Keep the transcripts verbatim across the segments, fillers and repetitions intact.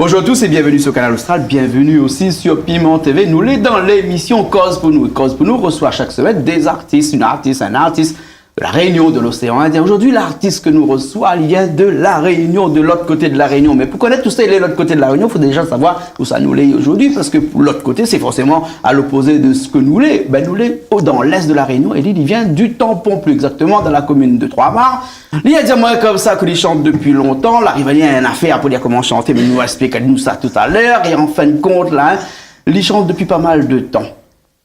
Bonjour à tous et bienvenue sur Kanal Austral, bienvenue aussi sur Piment T V. Nou lé dan lémisyon Koz pou nou. Koz pou nou resoi shak semèn dé artis, in artis, in artis de La Réunion, de l'océan Indien. Zordi, lartis ke nou resoi, li vien de La Réunion, de lot koté de La Réunion. Mé pou konèt ousa i lé lot koté de La Réunion, fo déza savoir ousa nou lé zordi, parske lot koté, sé forséman a lopozé de sak nou lé. Bin, nou lé o, dan lès de La Réunion, é li, li vien du Tampon, pli égzaktoman dan la komine de Trois-Mares. Li la di amoin konmsa ke li shant dopi lontan, la ariv ali in afèr pou li la komans shanté, mé nou va ésplik anou sa talèr, é an fin de kont, la, in, li shant dopi pa mal de tan.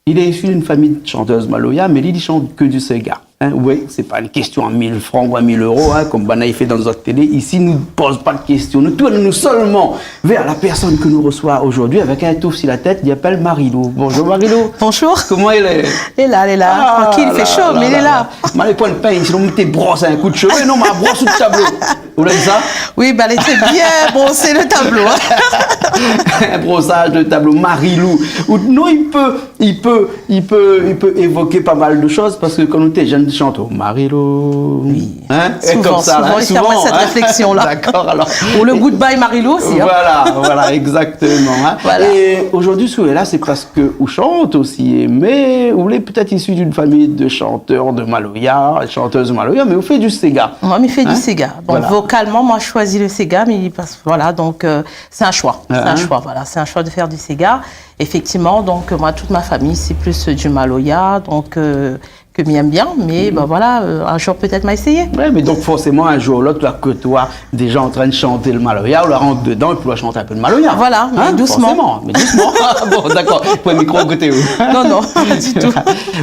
Il est issu d'une famille de chanteuses maloya, mé li, li shant ke du séga. In, oui, sé pa in késtion a mil fran ou a mil éro, in, konm banna i fé dan zot télé. Isi, nou poz pa de késtion. Nou tourn anou solman vèr la pèrsone ke nou resoi zordi avèk in touf si la tèt, li apèl Marilou. Bonjour Marilou. Bonjour. Koman i lé ? Lé la, lé la. Ah, trankil, i fé sho, mé lé la. Malé pran in pingn, sinon mi té bros in kou de shové. Non, ma bros out tablo. Ou la vi sa ? Oui, bin, lété bien brosé, le tablo, in. In brosaz de tablo, Marilou. Out non, i pé, i pé, i pé, i pé évoké pa mal de shoz, parske kan nou té jenn, shant Marilou. Oui. In ? É souvan, konmsa, la, souvan, i fé amoin sèt réfléksyon-la. Dakor, alor. Ou le Goodbye Marilou osi, in. Voilà, voilà, égzaktoman, in. Voilà. É zordi, si ou lé la, sé parske ou shant osi, mé ou lé pétèt issu d'une famille de chanteurs de maloya, chanteuses maloya, mé ou fé du séga. Moin, mi fé du séga. In ? Bon, voilà. Vokalman, moin, mi shoizi le séga, mé parske, voilà, donk, euh, sé in shoi. Sé in shoi, voilà. Sé in shoi de fèr du séga. Éfèktivman, donk, euh, moin, tout mon famiy, sé plis, euh, du maloya, donk, euh, ke mi èm bien, mé, bin, voilà, euh, in zour, pétèt, ma éséyé. Ouais, mé donk, forséman, in zour ou lot, ou la kotoi dé zan antrin de shant le maloya, ou la rant dedan, épi ou la shant in pé de maloya. Voilà, mé dousman. In ? Forséman, mé dousman. Bon, dakor. Pran le mikro a koté ou. Non, non, pa du tou.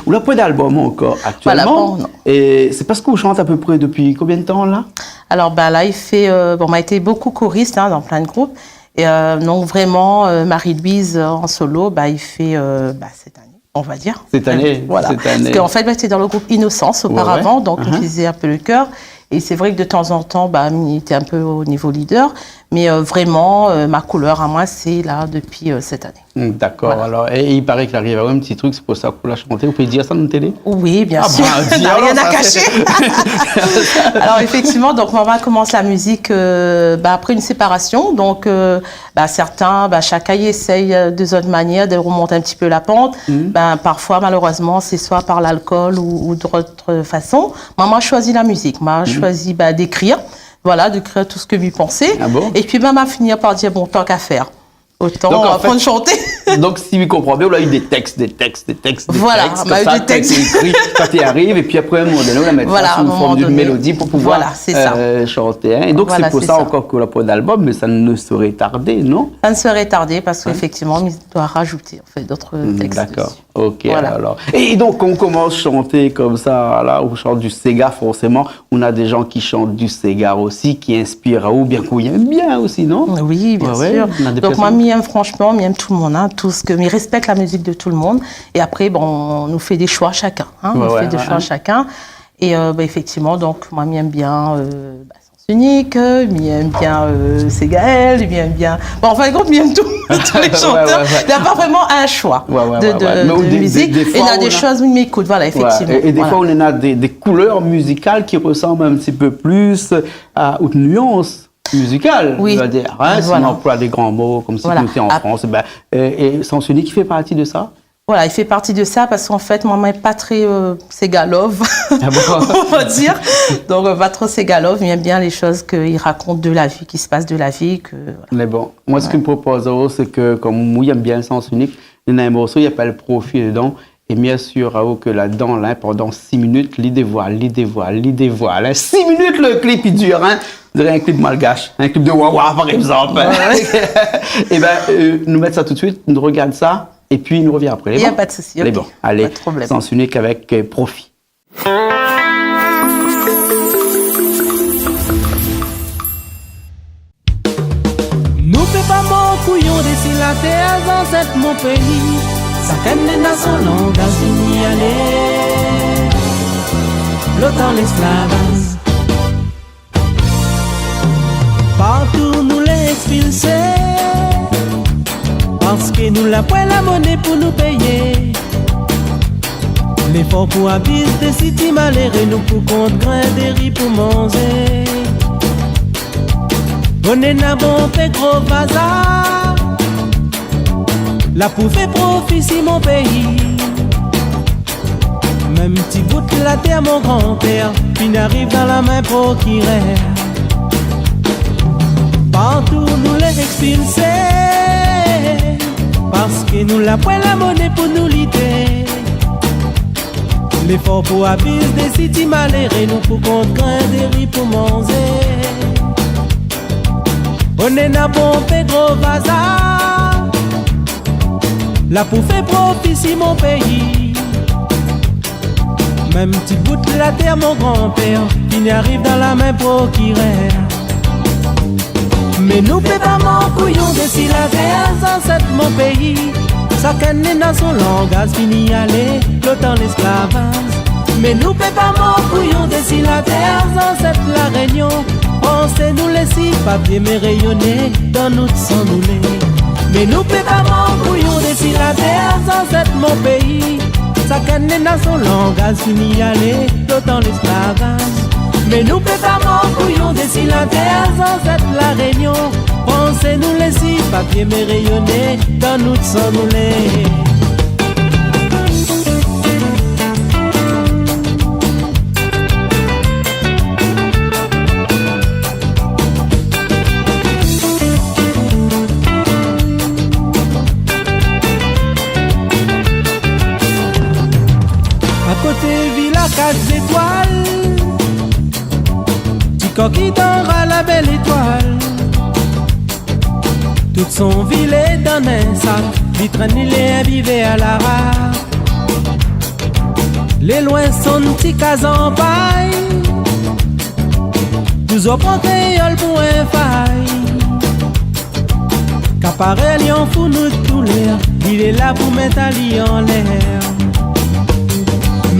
Ou la pwin d'album ankor aktièlman. Voilà, bon, non. É sé parske ou shant a pé pré dopi konbien de tan, la ? Alor, bin, la, i fé, euh, bon, ma été bonpé korist, in, dan plin de group. É, euh, donk, vréman, euh, Marie-Louise, euh, an solo, bin, i fé, euh, bin, sèt ané, on va dir. Sèt ané, voilà. Sèt ané. Parske an fèt, ma été dan le group Innocence oparavan, donk mi fé in pé le kèr. É sé vré ke de tan zan tan, bin, mi té in pé o nivo leader. Mé, euh, vréman, euh, ma koulèr amoin, sé la dopi, euh, sèt ané. Hmm, dakor. Voilà. Alor, é, é i paré ke la ariv aou in ti trik, sé pou sa ke ou la shanté. Ou pé dir sa dan la télé ? Oui, bien sir. Ah, bin, di alor, na rien a kashé. Alor, éfèktivman, donk, moin, ma komans la mizik, euh, bin, apré in séparasyon. Donk, euh, bin, sèrtin, bin, shakinn i éséy, euh, de zot manièr de remont in ti pé la pant. Bin, parfoi, malérèzman, sé soi par lalkol ou, ou d'ot fason. Moin, ma shoizi la mizik. Ma shoizi, bin, d'ékrir. Voilà, d'ékrir tout sak mi pansé. Ah bon ? Épi, bin, ma fini par dir, bon, tan ka fèr, otan aprann shanté. Donk, an fèt, donk, si mi konpran bien, ou la u dé tèks, dé tèks, dé tèks, dé tèks, konmsa, kan té ékri, kan té ariv, épi apré, a in moman doné, ou la mèt sa sou form d'in mélodi pou pouvoir, euh, shanté, in. Voilà, sé sa. É donk, sé pou sa ankor ke ou la pwin d'album, mé sa ne saurait tarder, non ? Ça ne saurait tarder, parske éfèktivman, mi doi razouté, an fèt, d'ot tèks dési. Hmm, dakor. Ok, alor. Voilà. É donk, kan ou komans shanté konmsa, la, ou shant du séga, forséman, ou na dé zan ki shant du séga osi, ki inspir aou, oubien k'ou èm bien osi, non ? Oui, bien sir. Donk, moin, mi èm, fransman, mi èm tout le moun, in, tout sak, mi réspèk la mizik de tout le moun. É apré, bon, nou fé dé shoi shakinn, in, nou fé dé shoi shakinn. É, euh, bin, éfèktivman, donk, moin, mi èm bien, euh, bin, Sens Unique, mi èm bien, euh, Ségaël, mi èm bien, bon, an fin de kont, mi èm tout, tout lé shantèr. Ouais, ouais. Na pa vréman in shoi de, de, de mizik. Mé ou, dé, dé, dé foi, na dé shoz mi ékout, voilà, éfèktivman. É, é dé foi, ou na dé, dé koulèr mizikal ki resanm in ti pé plis a out nuans mizikal, on va dir, in. Oui. Voilà. Si nou anploi dé gran mo, konm si nou té an Frans, bin, é, é Sens Unique i fé parti de sa ? Voilà, i fé parti de sa parske an fèt, moin, moin lé pa trè, euh, séga love, on va dir. Ah bon ? Donk, euh, pa tro séga love, mi èm bien lé shoz ke i rakont de la vi, ki s'pas de la vi, ke, voilà. Mé bon, moin, sak mi propoz aou, sé ke, konm ou èm bien Sens Unique, néna in morso i apèl Profi dedan, é mi asir aou ke ladan, la, pandan sis minit, li dévoil, li dévoil, li dévoil, in. Sis minit, le klip i dir, in. Diré in klip malgash, in klip de Wawa, par égzanp. Ouais, ouais. É bin, euh, nou mèt sa tout de suit, nou rogard sa. Épi nou rovien apré, lé bon ? Na pa de sousi, ok. Lé bon, alé, pa de problèm. Sens Unique avèk, euh, Profi. Nou pé pa mor kouyon dési la tèr, zansèt mon péi. Sakinn néna son langaz, vini alé. Lotan lésklav. Partou nou lé ékspilsé, parske nou la pwin la moné pou nou péyé. Léfor pou abiz dé siti maléré, nou pou kont grin dé ri pou manzé. Ou néna bonpé gro bazar la pou fé profi si mon péi. Mèm ti bout la tèr mon granpèr fine ariv dan la min prokirèr. Partou nou lé ékspilsé, paske nou la pwin la moné pou nou lité. Léfor pou abiz dé siti maléré, nou pou kont grin dé ri pou manzé. Ou néna bonpé gro bazar la pou fé profi si mon péi. Mèm ti bout la tèr mon granpèr fine ariv dan la min prokirèr. Mé nou pé pa mor kouyon dési la tèr zansèt mon péi. Sakinn néna son langaz fini alé lo tan lésklavaz. Mé nou pé pa mor kouyon dési la tèr zansèt La Rényon. Fransé nou lé si papié, mé rényoné dan nout san nou lé. Mé nou pé pa mor kouyon dési la tèr zansèt mon péi. Sakinn néna son langaz fini alé lo tan lésklavaz. Mé nou pé pa mor kouyon dési la tèr zansèt La Rényon. Fransé nou lé si papié, mé rényoné dan nout san nou lé. Akoté vila kat zétwal, ti kor ki dor a la bèl étwal. Tout son vi lé dan in sak, li trène lé in bivèr a la rak. Lé lwin son ti kaz an pay, touzour pran kréol pou in fay. Kaparèl i an fou nout doulèr, li lé la pou mèt ali anlèr.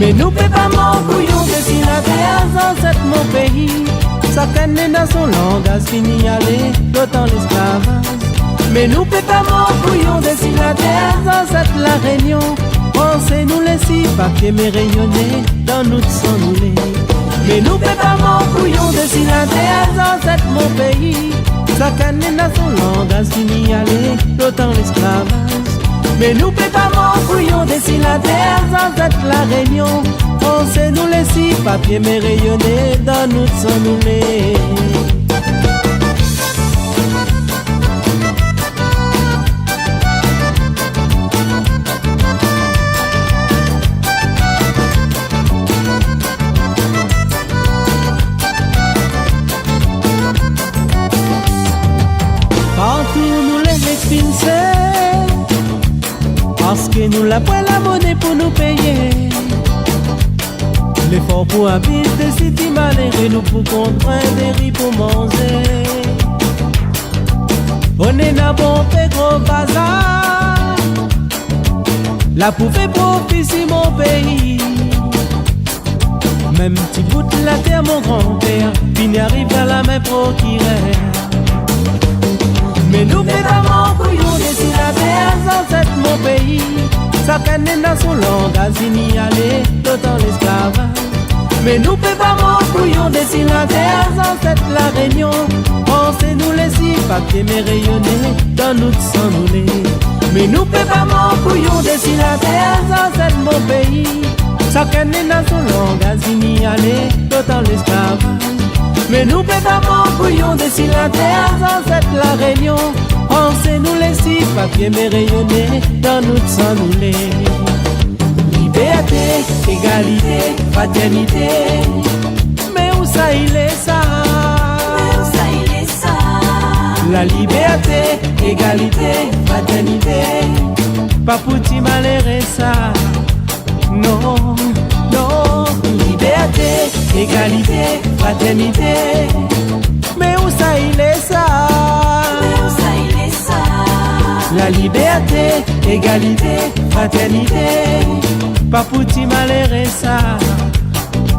Mé nou pé pa mor kouyon dési la tèr zansèt mon péi. Sakinn néna son langaz fini alé lo tan lésklavaz. Mé nou pé pa mor kouyon dési la tèr zansèt La Rényon. Fransé nou lé si papié, mé rényoné dan nout san nou lé. Mé nou pé pa mor kouyon dési la tèr zansèt mon péi. Sakinn néna son langaz fini alé lo tan lésklavaz. Mé nou pé pa mor kouyon dési la tèr zansèt La Rényon. Fransé nou lé si papié, mé rényoné dan nout san nou lé. Partou nou lé ékspilsé, paske nou la pwin la moné pou nou péyé. Léfor pou abiz dé siti maléré, nou pou kont grin dé ri pou manzé. Ou néna bonpé gro bazar la pou fé profi si mon péi. Mèm ti bout la tèr mon granpèr fine ariv dan la min prokirèr. Mé nou pé pa mor kouyon dési la tèr zansèt mon péi. Sakinn néna son langaz fini alé lo tan lésklavaz. Mé nou pé pa mor kouyon dési la tèr zansèt La Rényon. Fransé nou lé si papié, mé rényoné dan nout san nou lé. Mé nou pé pa mor kouyon dési la tèr zansèt mon péi. Sakinn néna son langaz fini alé lo tan lésklavaz. Mé nou pé pa mor kouyon dési la tèr zansèt La Rényon. Fransé nou lé si papié, mé rényoné dan nout san nou lé. Liberté, égalité, fraternité. Mé ousa i lé sa ? Mé ousa i lé sa ? La liberté, égalité, fraternité, pa pou ti maléré sa. Non, non. Liberté, égalité, fraternité. Mé ousa i lé sa ? Mé ousa i lé sa ? La liberté, égalité, fraternité, pa pou ti maléré sa.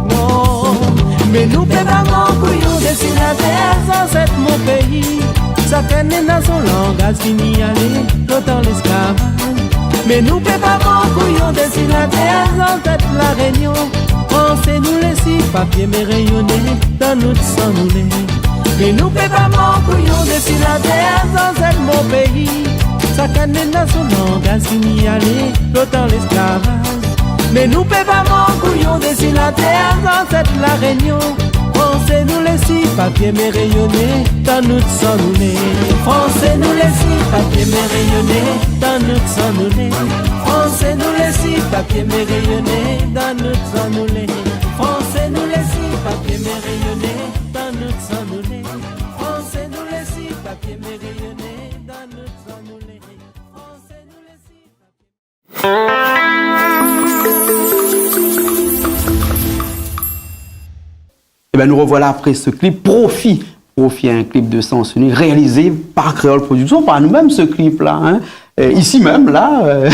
Non. Mé nou pé pa mor kouyon dési la tèr zansèt mon péi. Sakinn néna son langaz fini alé lo tan lésklavaz. Mé nou pé pa mor kouyon dési la tèr zansèt La Rényon. Fransé nou lé si papié, mé rényoné dan nout san nou lé. Mé nou pé pa mor kouyon dési la tèr, zansèt mon péi. Sakinn néna son langaz, fini alé lo tan lésklavaj. Mé nou pé pa mor kouyon dési la tèr, zansèt La Rényon. Fransé nou lé si papié, mé réyoné dan nout san nou lé. Fransé nou lé si papié, mé réyoné dan nout san nou lé. Fransé nou lé si papié, mé réyoné dan nout san nou lé. Fransé nou lé si papié, mé réyoné dan nout san nou lé. Fransé nou lé si papié, mé réyoné dan nout san nou lé. Fransé nou lé si papié. Eh ben, nous revoilà après ce clip, Profi. Profi, un clip de Sens Unique réalisé par Kréol Production, par nous-mêmes, ce clip-là, hein. Euh, ici même, là, euh,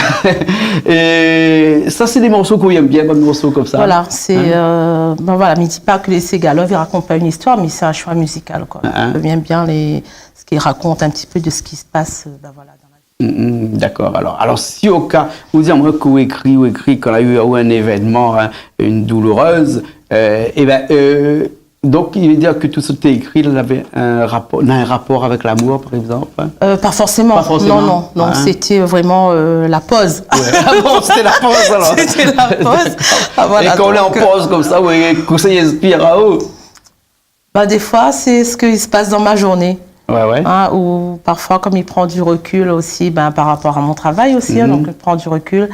é sa sé dé morso k'ou yèm bien, bann morso konmsa. Voilà, sé, euh, bon, voilà, mi di pa ke lé séga, la, i rakont pa in istoir, mé sé in shoi mizikal, koi. Hein. Mi yèm bien lé, sak i rakont in ti pé de sak i pas, euh, ben voilà, dan la Mm, mm, dakor. Alor, alor, si o ka ou di amoin k'ou ékri, ou ékri kan la u in évènman, hein, in doulourèz, euh, é ben, euh, donk, i vé dir ke tout sak ou ékri, la, navé in rapor, na in rapor avèk lamour, par égzanp, hein ? Euh, pa forséman. Pa forséman. Non, non, non, sété vréman, euh, la poz. Ouais. Ah bon, sété la poz, alor. Sété la poz. Dakor. Ah, voilà, é kan ou lé an poz konmsa, ou konsèy inspir aou ? Ben, défoi, sé sak i pas dan mon zourné. Ouais, ouais. Hein, ou parfoi, kom mi pran du rekul osi, ben, par rapor a mon travay osi, hein, donk mi pran du rekul.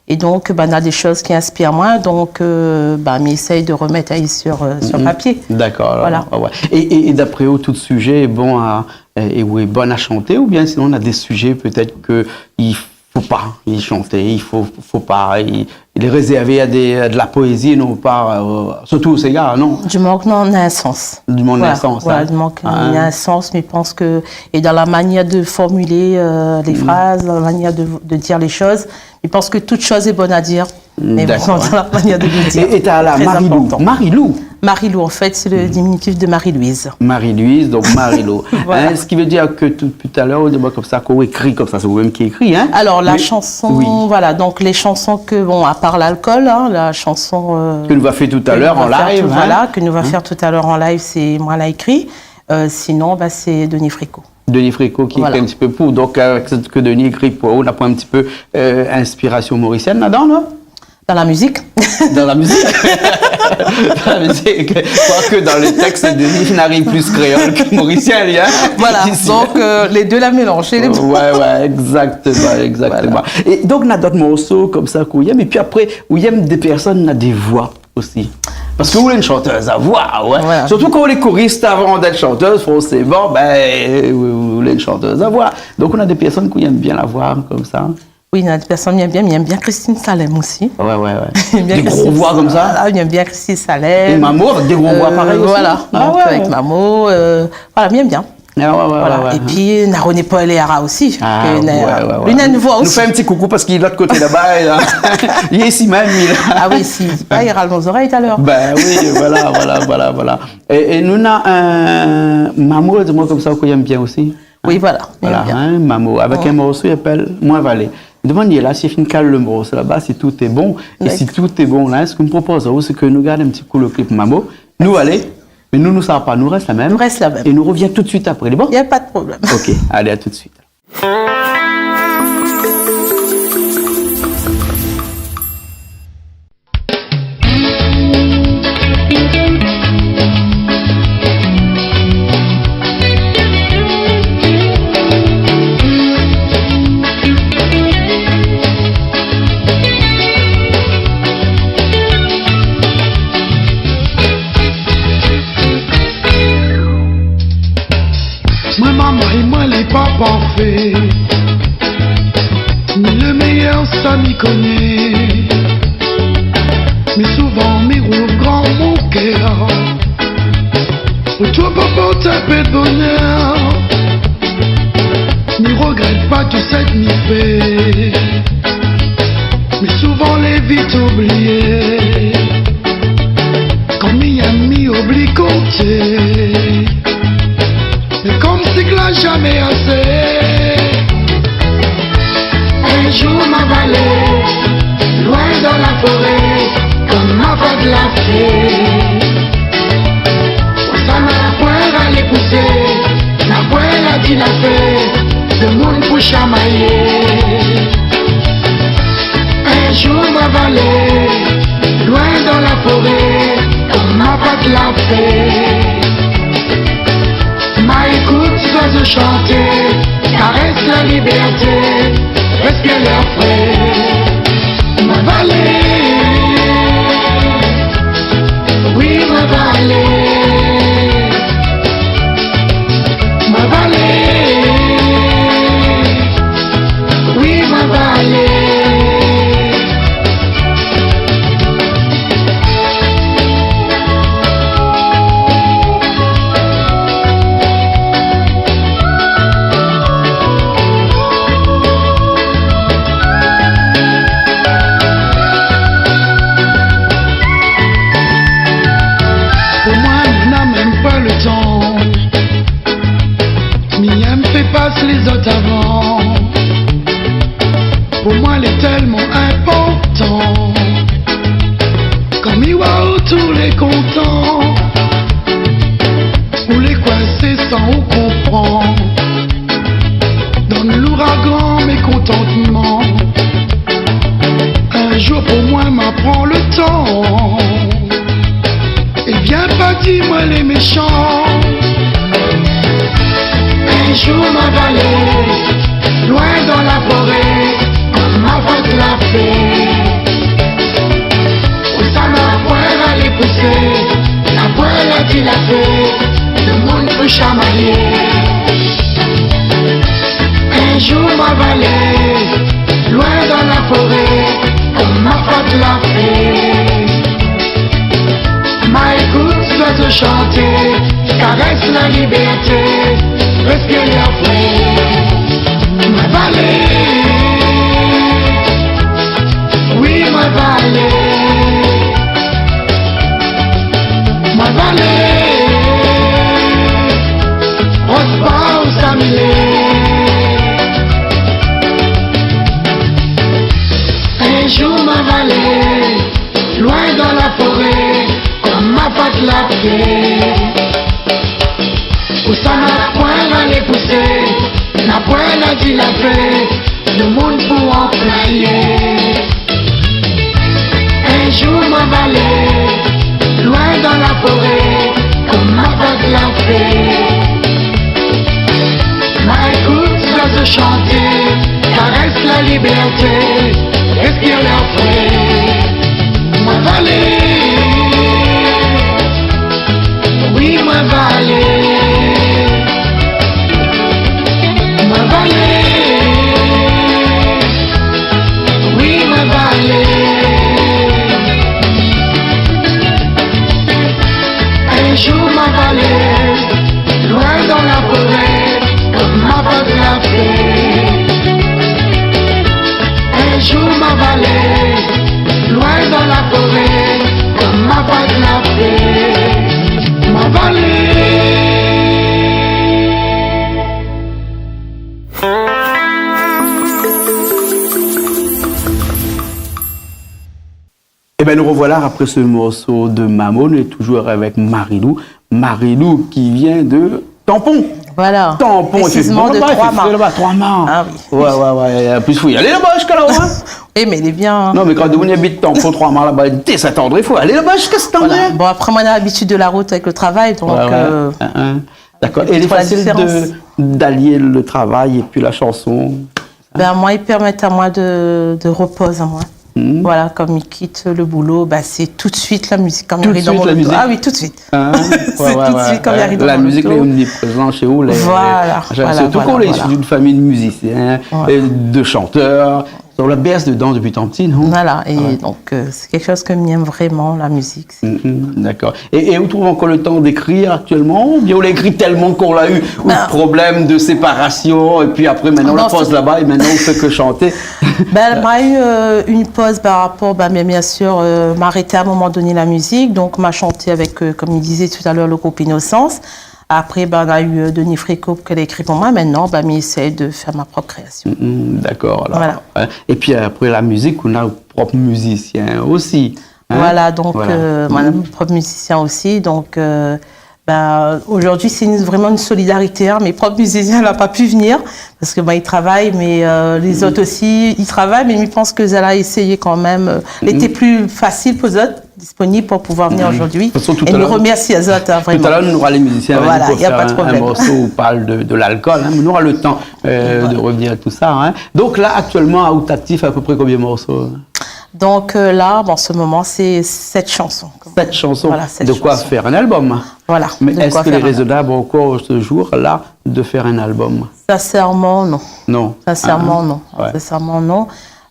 É donk, ben, na dé shoz ki inspir amoin, donk, euh, ben, mi éséy de remèt ali sur, euh, sur papié. Dakor, alor, voilà. Ah ouais. É, é, é d'apré ou, tout sizé lé bon a, é, é ou lé bon a shanté, oubien sinon na dé sizé pétèt ke i fo pa i shanté, i fo, fo pa, i, lé rézèrvé a dé, a de la poézi, non pa, euh, sirtou séga, non ? Du moman ke néna in sans. Du moman ke néna in sans, voilà, hein. Du moman ke néna in sans, mé mi pans ke, é dan la manièr de formulé, euh, lé fraz, dan la manièr de, de dir lé shoz, mi pans ke tout shoz lé bon a dir. Mé bon, dakor, dan la manièr de le dir, é, é ta la tré Marilou. Inportan. Marilou. Marilou, an fèt, sé le diminitif de Marie-Louise. Marie-Louise, donk Marilou. Voilà. Hein, sak i vé dir ke tout, talèr, ou di amoin konmsa, k'ou ékri konmsa, sé ou mèm ki ékri, hein ? Mé, oui. Alor, la shanson, voilà, donk lé shanson ke, bon, apar Lalkol, hein, la shanson, euh, ke nou va fé talèr an live, hein ? Ke nou va fé talèr an live, sé moin la ékri. Euh, sinon, ben, sé Denis Fricot. Denis Fricot ki ékri in ti pé pou. Voilà. Donk, avèk sak Denis i ékri pou ou, ou na pran in ti pé, euh, inspirasion morisièn ladan, non ? Dan la mizik. Dan la mizik. Dan la mizik. Koiké dan lé tèks, Denis i ariv pli kréol ke morisien, li, hein. Voilà. Isi. Donk, euh, lé dé la mélanzé, lé bon. Ouais, ouais, égzaktoman, égzaktoman. Voilà. É donk, na dot morso konmsa k'ou yèm, épi apré, ou yèm dé pèrsone, na dé voi osi. Parske ou lé in shantèz a voi, ouais. Voilà. Sirtou kan ou lé korist avan d'èt shantèz, forséman, ben, ou, ou lé in shantèz a voi. Donk, ou na dé pèrsone k'ou yèm bien la voi, konmsa. Oui, na dé pèrsone mi yèm bien, mi yèm bien Christine Salem osi. Ouais, ouais, ouais. Mi yèm bien Christine Salem. Dé gro voi konmsa. Ah, mi yèm bien Christine Salem. É Mamo, avèk dé gro voi parèy osi. Euh, voilà. Ah ouais. Donk, avèk Mamo, euh, voilà, mi yèm bien. Ah ouais, ouais, ouais, ouais. Voilà. Épi, na René-Paul Eyara osi, ke na, ouais, ouais, ouais. Li na in voi osi. Nou fé in ti koukou parske li lé de lot koté laba, é la, li lé isi mèm, li, la. Ah oui, si, li ral mon zorèy talèr. Ben oui, voilà, voilà, voilà, voilà. É, é nou na in Mamo, di amoin konmsa, k'ou yèm bien osi. Oui, voilà, mi yèm bien. Voilà, hein, Mamo, avèk in morso i apèl Moin valé. Domann ali la si li fine kal le morso laba, si tout lé bon. É si tout lé bon, la, sak mi propoz aou, sé ke nou gard in ti kou le clip Mamo. Nou alé, mé nou, nou sava pa, nou rès la mèm. Nou rès la mèm. É nou rovien tout suit apré, lé bon ? Na pa de problèm. Ok, alé, a tout suit. Moin, momon é moin lé pa parfé. Mi lé méyèr, sa mi koné. Mé souvan mi rouv gran mon kèr. Pou tou, pou port in pé de bonèr. Mi rogrèt pa tout sak mi fé. Mé souvan lé vit oublié. Kan mi yèm, mi oubli konté. Mé konmsi ke la zamé asé. In zour ma va alé loin dan la foré, konm ma va de la fé. Sa ma poin alé pousé Shamayé. In zour ma va alé loin dan la foré, konm ma fat la fé. Ma ékout zoizo shanté, karès la libèrté, rèspir lèr fré. Ma va alé, oui, ma va alé. Ma va alé. Oui, ma va alé. Pou moin, mi na mèm pa lo tan. Mi yèm fé pas lézot avan. Pou moin, lé tèlman inportan. Kan mi oi ou tou lé kontan, ou lé koinsé san ou konpran. Dan louragan mékontantman, in zour pou moin, ma pran lo tan. É vien pa di moin lé méshan. In zour ma va alé loin dan la foré, konm ma fat la fé. Ousa na poin ralé pousé, na poin la di la fé, demoun pou shamayé. In zour ma va alé loin dan la foré, konm ma fat la fé. Ma ékout zoizo shanté, karès la libèrté, rèspir lèr fré. Ma va alé, oui, ma va alé. Ma va alé, rès pa ousa mi lé. In zour ma va alé loin dan la foré, konm ma fat la fé. Ousa na poin ralé pousé, na poin la di la fé, demoun pou anplwayé. In zour ma va alé loin dan la foré, konm ma fat la fé. Ma ékout zoizo shanté, karès la libèrté, rèspir lèr fré. Ma va alé, oui, ma va alé. Ma va alé, oui, ma va alé. In zour ma va alé loin dan la foré, konm ma fat la fé. In zour ma va alé loin dan la foré, konm ma fat la fé. Ma va alé. Eh ben, nous revoilà après ce morceau de Mamone, et toujours avec Marilou. Marilou qui vient de Tampon. Voilà. Tampon, précisément de Trois-Mâts. Trois-Mâts. Ah oui. Ouais, ouais, ouais. En plus, fo y alé laba ziska laba, hein. Oui, mé lé bien, hein. Non, mé kan ou abit Tampon, Trois-Mâts laba, té Saint-André, fo alé laba ziska Saint-André. Voilà. Bon, après, moin na labitid de la rout avèk lo travay, donk, euh, hein. D'accord. Et il est facile de, d'allier le travail et puis la chanson. Ben, moin, i pèrmèt amoin de, de repoz amoin. Voilà, kan mi kit lo boulo, ben, sé tout de suite la mizik. Kan mi ariv dan mon oto. Tout de suite la mizik. Ah oui, tout de suite. Hein ? Ouais, ouais, ouais. Sé tout de suite kan mi ariv dan mon oto. La mizik lé omniprézan shé ou, lé, voilà, machin, voilà, surtout kan ou lé isi d'une famille de musiciens, euh, de chanteurs. Ou la bèrz dedan dopi tan piti, non ? Voilà, é donk, euh, sé kékshoz ke mi èm vréman, la mizik. Mm, mm, d'accord. Et, et ou trouv ankor le tan d'ékrir aktièlman, oubien ou la ékri tèlman kan ou la u, ou problèm de séparasyon, épi apré, mintnan, ou la poz laba, é mintnan ou fé ke shanté ? Ben, ma u, euh, une pause par rapport, ben, bien, bien sûr, euh, ma arété à un moment donné la musique, donc ma chanté avec, euh, comme il disait tout à l'heure, le groupe Innocence. Apré, ben, na u, euh, Denis Fricot ke la ékri pou moin. Mintnan, ben, mi éséy de fèr mon prop kréasyon. Mm, mm, d'accord, alors. Voilà. Hein. Épi apré la mizik, ou na out prop mizisien osi. Hein ? Voilà, donk, euh, moin na mon prop mizisien osi, donk, euh, Bin, zordi, sé in, vréman in solidarité, in. Mé prop mizisien la pa pu vnir, parske, bin, li travay, mé, euh, lé zot osi, i travay, mé mi pans ke zot la éséyé kan mèm, euh, lété pli fasil pou zot, disponib pou pouvoir vnir zordi. De tout fason, tout a lèr, nou romèrsi azot, in, vréman. Tout a lèr, nou nora lé mizisien avèk nou pou fé in, in morso ou parl de, de lalkol, in. Voilà, y a pa de problèm. Mé nou nora le tan, euh, de revnir a tout sa, in. Donk la, aktièlman, ou lé aktif a pé pré konbien morso, in ? Donk, euh, la, bon, an se moman, sé sèt shanson. Sèt shanson. Voilà, sèt shanson. De koi fé in album. Voilà, de koi fé in album. Mé èske lé rézonab ankor se zour-la de fé in album ? Sinsèrman, non. Non. Sinsèrman, non. Ah, ouais. Sinsèrman, non.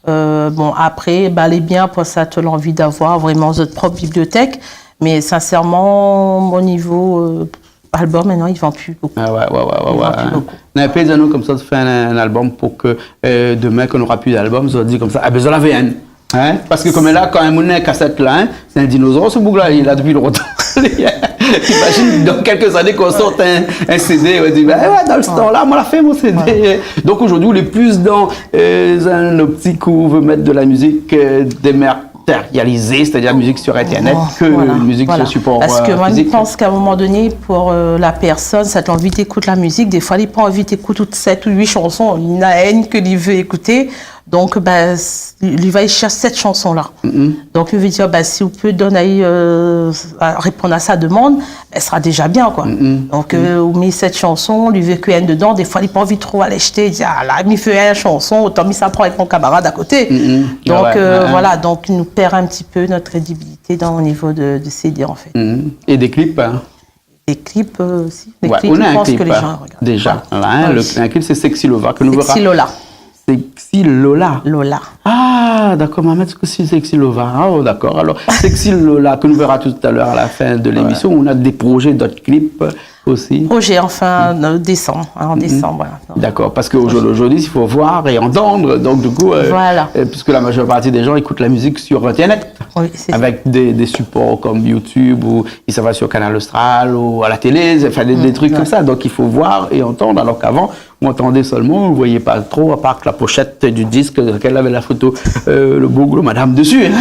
Euh, bon, apré, ba, lé bien pou sa, té lanvi d'avoir vréman zot prop bibliotèk. Mé sinsèrman, o nivo, euh, album, mintnan, i vann pu bokou. Ah ouais, ouais, ouais, ouais. I vann pu bokou. Na in pé de zanmi konmsa, fé in, in album pou ke, euh, domin, kan nora pi d'album, zot i di konmsa, ah, bin, zot la vé inn. In ? Parske konm la, kan in moun néna in kasèt la, in, sé in dinozor, se boug-la, li lé la dopi lontan. Imazine, dan kèk zané, kan i sort in, in CD, i di, bin, ouais, dan le tan-la, moin la fé mon CD. Voilà. Donk zordi, ou lé pli dan, euh, in optik ousa ou vé mèt de la mizik, euh, dématérializé, sétadir la mizik sur Internet, ke la mizik sur sipor, euh, fizik. Voilà. Parske moin, mi pans k'a in moman doné, pou, euh, la pèrsone, sa té anvi d'ékout la mizik, défoi, li la pa anvi d'ékout tout sèt ou uit shanson, li néna inn ke li vé ékouté. Donk, bin, s-, li va shèrsh sèt shanson-la. Donk, mi vé dir, bin, si ou pé donn ali, euh, a, réponn a sa demann, bin, sra déza bien, koi. Donk, euh, ou mèt sèt shanson, li vé ke inn dedan, défoi, li la pa anvi tro alé ashté, li di, ah, la, mi fé in shanson, otan mi sa pran avèk mon kamarad a koté. Donk, ah ouais, euh, voilà, donk, nou pèrd in ti pé nout krédibilité dan, o nivo de, de CD, an fèt. É dé klip, in ? Dé klip, euh, osi. Dé klip, mi pans ke lé jan i rogard. Ouais, ou néna in klip, in, déza. Voilà. La, in, le, in klip, sé Sexy Lova ke nou vèra. Sexy Lola. Sexy Lola. Lola. Ah, dakor, ma mèt ke sé Sexy Lova. Ah, oh, dakor. Alor, Sexy Lola, ke nou vèra talèr a la fin de lémision, ou néna dé projé, d'ot klip osi. Projé, anfin, euh, désanm, in, an désanm, voilà. Dakor, parske zordi, zordi, i fo voir é antann, donk, du kou, euh, euh, puiske la mazèr parti dé jan i ékout la mizik sur Internet. Oui, sé sa. Avèk dé, dé sipor konm YouTube ou i sava sur Kanal Austral ou a la télé, anfin, dé, dé trik konmsa. Donk, i fo voir é antann, alor k'avan, ou antandé solman, ou voyé pa tro, apar la poshèt du disk, kèl lavé la foto, euh, le boug, le madam dési, in.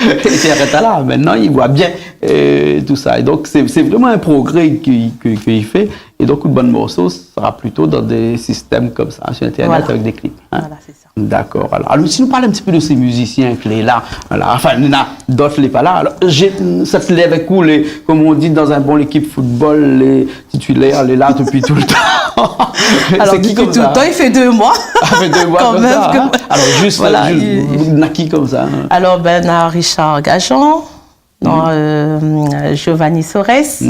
É sé arèt la. Mintnan, i voi bien, euh, tout sa. É donk, sé, sé vréman in progré ke, ke, ke li fé. É donk, out bann morso sra plito dan dé sistèm konmsa, sur Internet, avèk dé klip, in. Voilà, sé sa. Dakor. Alor, alor, si nou parl in ti pé de sé mizisien ke lé la, voilà, anfin, néna d'ot lé pa la. Alor, zot, sa té lé avèk ou, lé, konm i di dan in bon lékip football, lé titilèr, lé la dopi toultan. Alor, dopi toultan, i fé dé moi. Sé ki konmsa ? Ah, i fé dé moi konmsa, in. Kan mèm. Alor, zis, voilà, zis, néna ki konmsa, in ? Alor, bin, néna Richard Gajan, non, euh, Giovanni Sorès,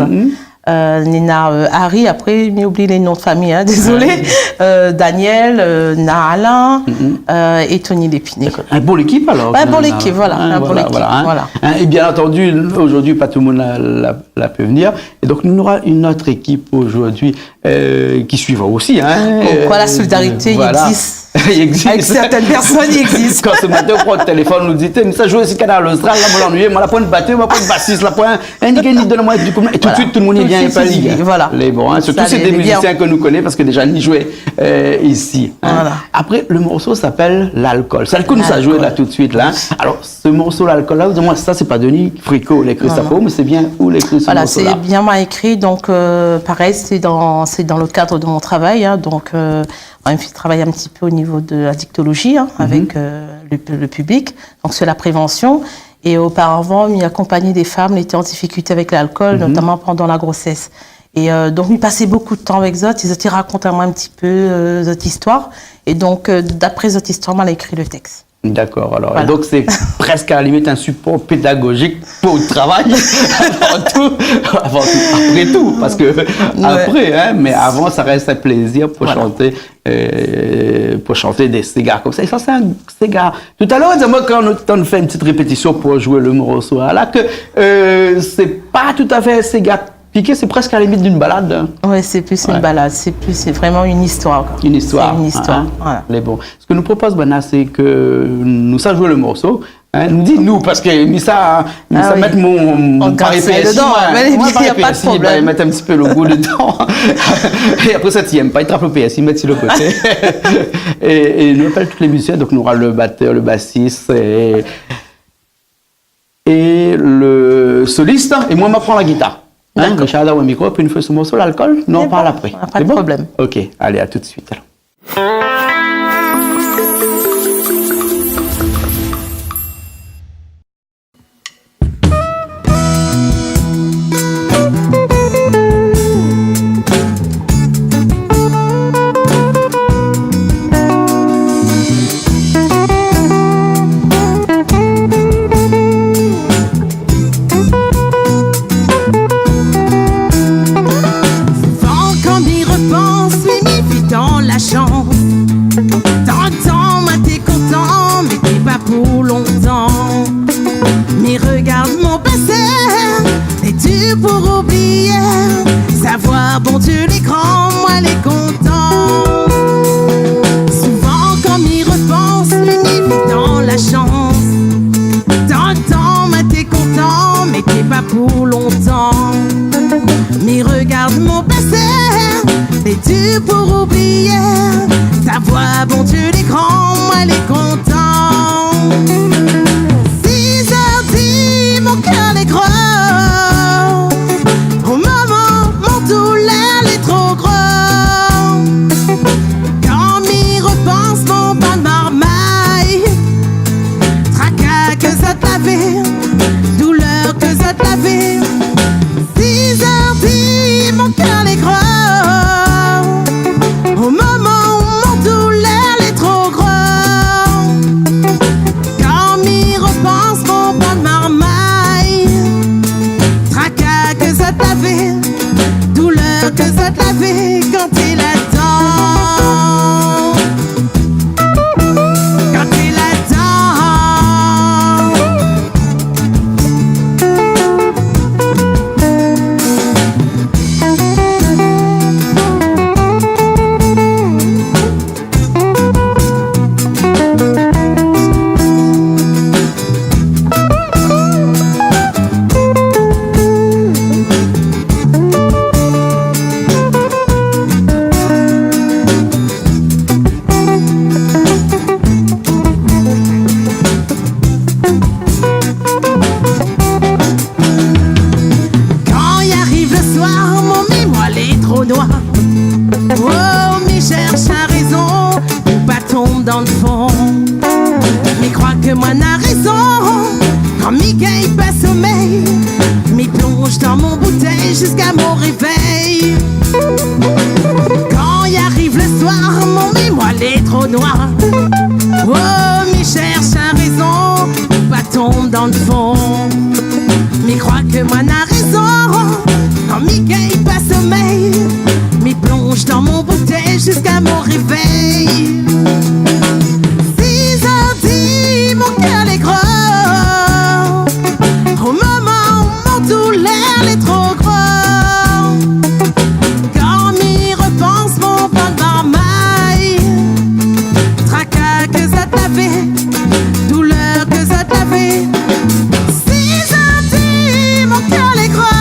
euh, néna, euh, Harry, apré, mi oubli lé non de famiy, in, dézolé. Ouais. Euh, Daniel, euh, néna Alain, euh, é Tony Lépiné. Dakor. In bon lékip, alor, néna. Ouais, in bon lékip, voilà, in, in bon lékip, voilà, in. In, é bien antandu, zordi, pa tout le moun la, la, la pé vnir. É donk, nou nora in ot ékip zordi euh, ki suiv osi, in. Konm koi la solidarité i égzis. Euh, voilà. I égzis. Avèk sèrtin pèrsone, i égzis. Kan se matin, ou pran out téléfone, ou di, té, mi sa zoué si Kanal Austral, la, moin lannuiyé, moin la poin batèr, moin la poin bassis, la poin, in, ni gingn ni donn amoin in kou d'min. É tout de suit, tout le moun i vien, i apèl, i vien. Voilà. Lé bon, in. Sirtou, sé dé mizisien ke nou koné parske déza, ni zoué, euh, isi, in. Voilà. Apré, le morso i apèl Lalkol. Lalkol. Sé sak nou sa zoué la tout de suit, la, in. Alor, se morso Lalkol la, ou di amoin, sa sé pa Denis Fricot la ékri sa pou ou, mé sé bien ou la ékri se morso-la ? Voilà, sé bien moin la ékri, donk, euh, parèy, sé dan, sé dan le kad de mon travay, in, donk, euh, moin mi travay in ti pé o nivo de la diktolozi, in, avèk, euh, le pu-, le piblik, donk sur la prévansion. É oparavan, mi akonpagn dé fanm lété an difikilté avèk lalkol, notaman pandan la grosès. É, euh, donk, mi pas bokou de tan avèk zot, zot i rakont amoin in ti pé, euh, zot zistoir. É donk, euh, dapré zot zistoir, moin la ékri le tèks. Dakor, alor. Voilà. É donk, sé prèsk a la limit in sipor pédagozik pou le travay. Avan tou, avan tou, apré tou, parske apré, in, mé avan, sa rès in plézir pou shanté, euh, pou shanté dé séga konmsa. É sa, sé in séga. Talèr, ou di amoin, kan nou, kan nou fé in ti répétision pou zoué le morso, la, ke, euh, sé pa toutafé in séga piké, sé prèsk a la limit d'in balad, in. Ouais, sé plis in balad, sé plis, sé vréman in zistoir, koi. In zistoir, in. Sé in zistoir, voilà. Mé bon, sak nou propoz, bin, la, sé ke nou sa zoué le morso, in, nou di nou, parske mi sa, mi sa mèt mon, mon pérsi dedan, moin. Mé i di, na pa de problèm. Bin, mèt in ti pé le gou dedan. É apré sa, ti èm pa, i trap le pérsi, mèt si le koté. É, é nou apèl tout lé mizisien, donk nou nora le batèr, le basis, é é le solis, in, é moin, ma pran la gitar. Hein, Richard, dans le micro, puis nous faisons ce morceau, l'alcool, nous en parle après. C'est bon, pas de problème. Ok, allez, à tout de suite, alors. Souvan kan mi repans, mi, mi vi dan la shans. Tantan moin té kontan, mé té pa pou lontan. Mi regard mon pasé, lé dir pou oublié. Savoir Bondié lé gran, moin lé kontan. Souvan kan mi repans, mi, mi vi dan la shans. Tantan moin té kontan, mé té pa pou lontan. Mi regard mon pasé, lé dir pou oublié. Savoir Bondié lé gran, moin lé kontan. Sizèr di, mon kèr lé gro. O moman, mon doulèr lé tro gro. Kan mi repans mon bann marmay, traka ke zot lavé, doulèr ke zot lavé. Sizèr di, mon kèr lé gro. O moman, mon doulèr lé tro gro. Kan mi repans mon bann marmay, traka ke zot lavé, doulèr ke zot lavé, kan té la dan. Kan té la dan. Kan i ariv le soir, mon mémoir lé tro noir. Oh, mi shèrsh in rézon pou pa tonm dan le fon. Mi kroi ke moin na rézon. Kan mi gingn pa somèy, mi plonz dan mon boutèy ziska mon révèy. Kan i ariv le soir, mon mémoir lé tro noir. Oh, mi shèrsh in rézon pou pa tonm dan le fon. Mi kroi ke moin na rézon. Kan mi gingn pa somèy, mi plonz dan mon boutèy ziska mon révèy. Sizèr di, mon kèr lé gro. O moman, mon doulèr lé tro gro. Kan mi repans mon bann marmay, traka ke zot lavé, doulèr ke zot lavé. Sizèr di, mon kèr lé gro.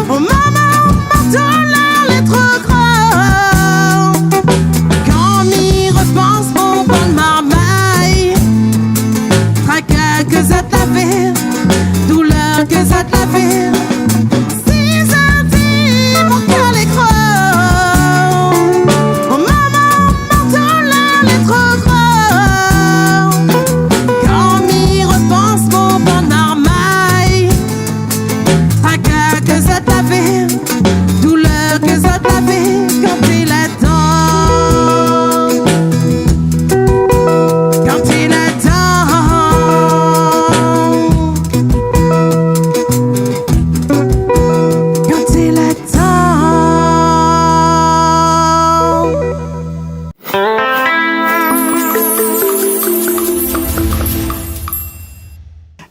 O moman, mon doulèr lé tro gro. Kan mi repans mon bann marmay, traka ke zot lavé, doulèr ke zot lavé. Sizèr di, mon kèr lé gro. O moman, mon doulèr lé tro gro. Kan mi repans mon bann marmay, traka ke zot lavé, doulèr ke zot lavé, kan té la dan. Kan té la dan. Kan té la dan.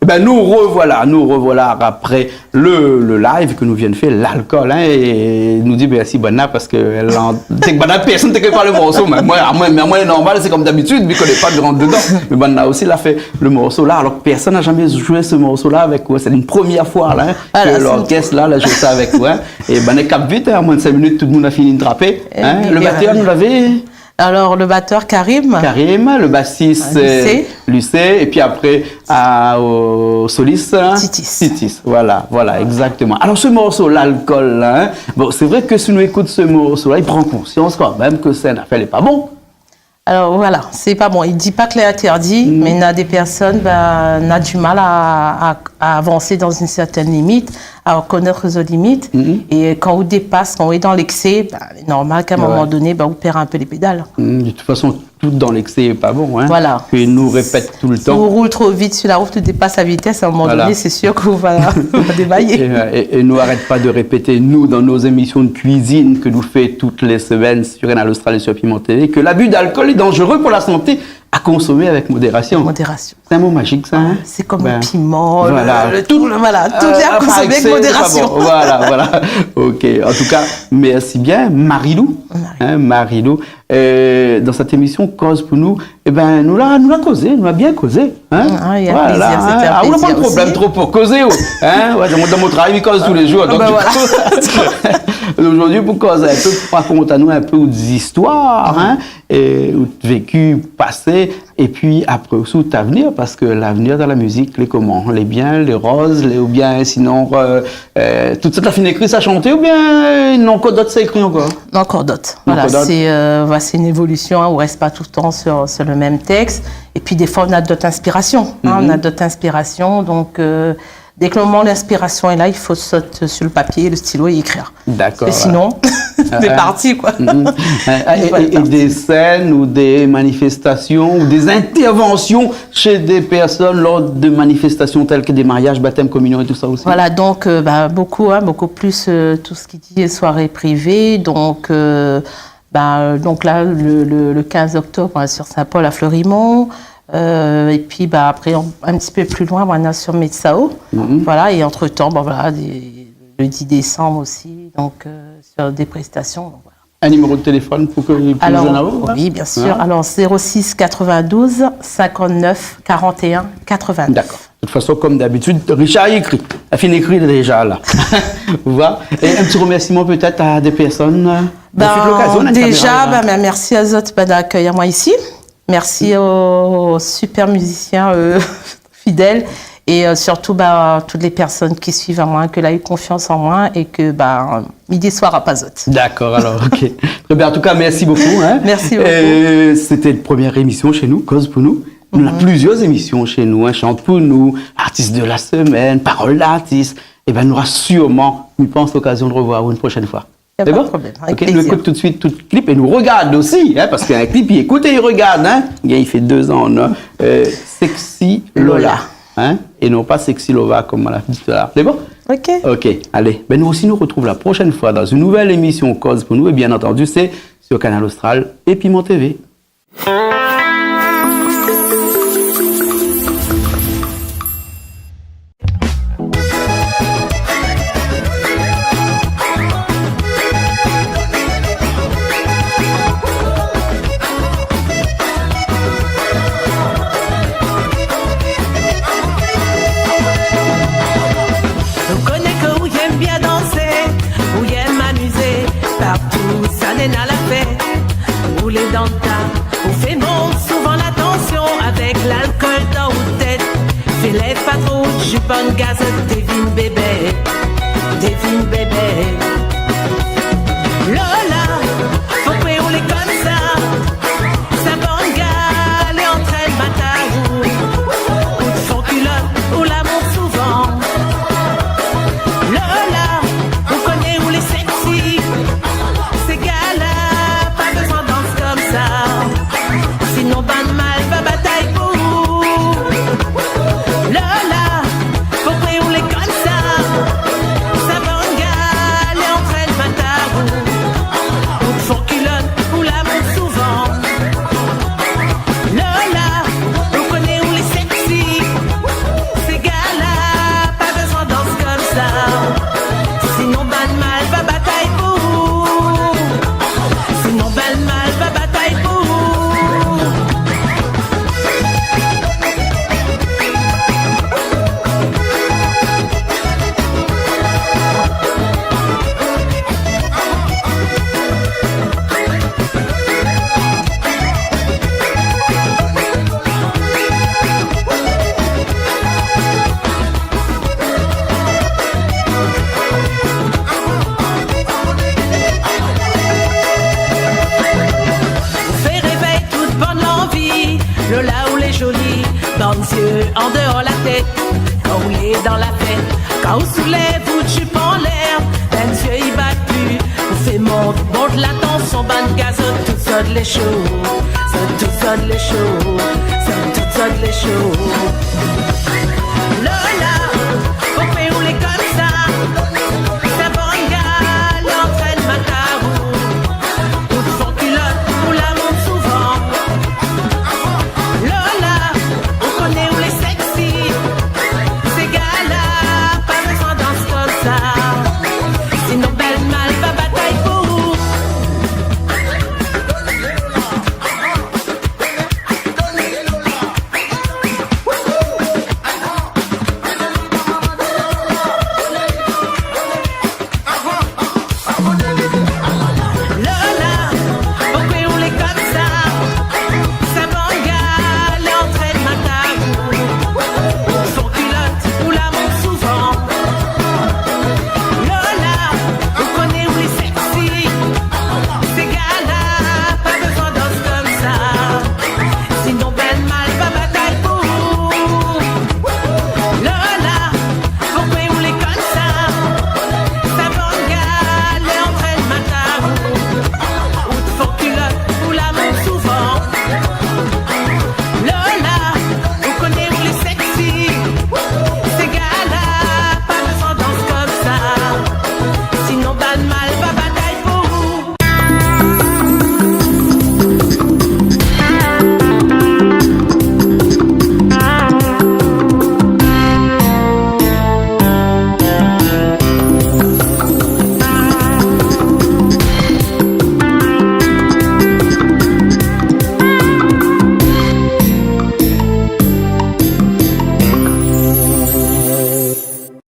Ében, nou revoila, nou revoila apré le, le live ke nou vien fé, l'alkol, hein, é nou di mèrsi banna parske la, sé ke banna pèrsone té koné pa le morso, mé moin, amoin, mé amoin, lé normal, sé kom dabitid, mi koné pa, mi rant dedan. Mé banna osi la fé le morso la, alor ke pèrsone la zamé zoué se morso la avèk ou, sé in promièr foi la, hein, ke lorkès la, la zoué sa avèk ou, hein. Voilà, sé bon. É banna i kap vit, hein, an moin de sink minit, tout demoun la fini trapé, hein. Le batèr, nou lavé Alors, le batteur Karim. Karim, le bassiste, euh, Lucet. Lucet, et puis après, à, au soliste, hein, Titis. Titis, voilà, voilà, exactement. Alors, ce morceau, L'alcool, là, hein, bon, c'est vrai que si nou ékout ce morceau-là, i pran konsians kan mèm ke sé in nafèr lé pa bon. Alors, voilà, sé pa bon. I di pa ke lé interdit, mé na dé pèrsone, ba, na du mal à, à, à avancer dans une certaine limite, à reconnaître zot limit. É kan ou dépas, kan ou lé dan l'excès, ba, lé normal k'a in moman doné, ba, ou pèrd in pé lé pédal. Mm, de toute façon, tout dans l'excès est pas bon, hein, ke nou répèt tout le temps. Voilà. Si ou roul tro vit sur la rout, ou dépas la vitès, à un moment donné, sé sir ke ou va, ou va démayé. Et, euh, et, et nou arèt pa de répéter, nou, dans nos émissions de cuisine ke nou fé toutes les semaines sur Kanal Austral et sur Piment T V, que l'abus d'alcool est dangereux pour la santé, à consommer avec modération. Modération. C'est un mot magique, ça, hein ? Sé kom le piman, le, le, tout, le, voilà, tout vien konsomé avèk modérasion. Ben, voilà, euh, à part excès, c'est pas bon. Voilà, voilà. Ok. En tout cas, merci bien, Marilou. Marilou. Hein, Marilou. Euh, dans cette émission, Koz pou nou, eh ben, nou la, nou la kozé, nou la bien kozé, hein ? Ah, il y a plaisir, c'est un plaisir aussi. Voilà, hein. Ah, ou la pa de problèm tro pou kozé, ou, hein ? Ouais, dan mon, dan mon travay, mi koz tous les jours, donc du coup, aujourd'hui, pou koz in pé, rakont anou in pé out zistoir, hein, é out vécu passé, et puis après aussi out avenir, parce que l'avenir dans la musique, lé koman ? Lé bien, lé roz, lé, ou bien sinon, euh, euh, tout sa la fine ékri, sa shanté, ou bien, euh, néna ankor dot sa ékri ankor ? Néna ankor dot. Néna ankor dot. Voilà, c'est, euh, voilà, c'est une évolution, hein, on reste pas tout le temps sur, sur le même texte. Et puis, des fois, on a d'autres inspirations, hein, on a d'autres inspirations. Donc, euh, dès que le moment l'inspiration est là, il faut sauter sur le papier, le stylo et écrire. D'accord. Parce que sinon, c'est parti, quoi. Mhm. Euh, et, et, et des scènes ou des manifestations ou des interventions chez des personnes lors de manifestations telles que des mariages, baptêmes, communions et tout ça aussi ? Voilà, donc, euh, bah, beaucoup, hein, beaucoup plus, euh, tout ce qui dit soirée privée. Donc, euh, bah, euh, donc là, le, le, le quinze octobre, hein, sur Saint-Paul à Fleurimont. Euh, et puis, bah, après, on, un petit peu plus loin, on a sur Metsao. Mhm. Voilà, et entre-temps, bah, voilà, des, le dix décembre aussi, donc, euh, sur des prestations, donc voilà. Un numéro de téléphone pou ke, pou nou joindre aou, hein ? Alors, oui, bien sûr. Hein ? Alors, zéro six quatre-vingt-douze cinquante-neuf quarante et un quatre-vingt-neuf. D'accord. De toute façon, comme d'habitude, Richard i ékri. La fine ékri déja la. Ou voi ? Et un petit remerciement peut-être à des personnes, euh, profite l'occasion, la caméra est là. Ben, déjà, ben, ben, merci à zot, ben, d'accueillir moi ici. Merci aux super musiciens, euh, fidèles et, euh, surtout, bah, toutes les personnes qui suivent amoin, ke la u konfians an moin é ke, bah, mi désoi pa zot. D'accord, alors, ok. Très bien. En tout cas, merci beaucoup, hein. Merci beaucoup. Euh, c'était la première émission chez nous, Koz pou nou. Nou néna plusieurs émissions chez nous, hein, Chante pou nou, Artiste de la semaine, Parole d'artiste. Eh ben, nou nora sûrement, mi pans, l'occasion de revoir aou une prochaine fois. Y a pas de problème, avec plaisir. D'accord ? Ok, nou ékout tout de suite tout clip é nou regard aussi, hein, parce qu'un clip, i ékout é i regard, hein. Li fé deux ans, non ? Euh, Sexy Lola, hein, et non pas Sexy Lova, comme on l'a dit tout à l'heure. C'est bon ? Ok. Ok, allez. Ben, nou aussi, nou retrouv la prochaine fois dans une nouvelle émission Koz pou nou, et bien entendu, c'est sur Kanal Austral et Piment T V. Nou koné ke ou yèm bien dansé, ou yèm amizé, partou sa néna la fèt. Ou lé dan ta, ou fé mont souvan la tansion avèk lalkol dan out tèt. Fé lèv pa tro, jup an gaz, té vin bébé, té vin bébé. Lola, fouré ou lé konmsa, sa bann gars lé antrinn bat aou. Ou té fon kilot, ou la mont souvan. Lola, ou koné ou lé sexy. Sé gars-la pa bezoin dans konmsa. Sinon bann mal va batay pou ou. Lola, fouré ou lé konmsa. Sa bann gars Lor la tèt, kan ou lé dan la fèt, kan ou soulèv out jup anlèr, bann zié i bat pu, ou fé mont, mont la tansion, bann gaz, zot tout zot lé sho, zot tout zot lé sho, zot tout zot lé sho.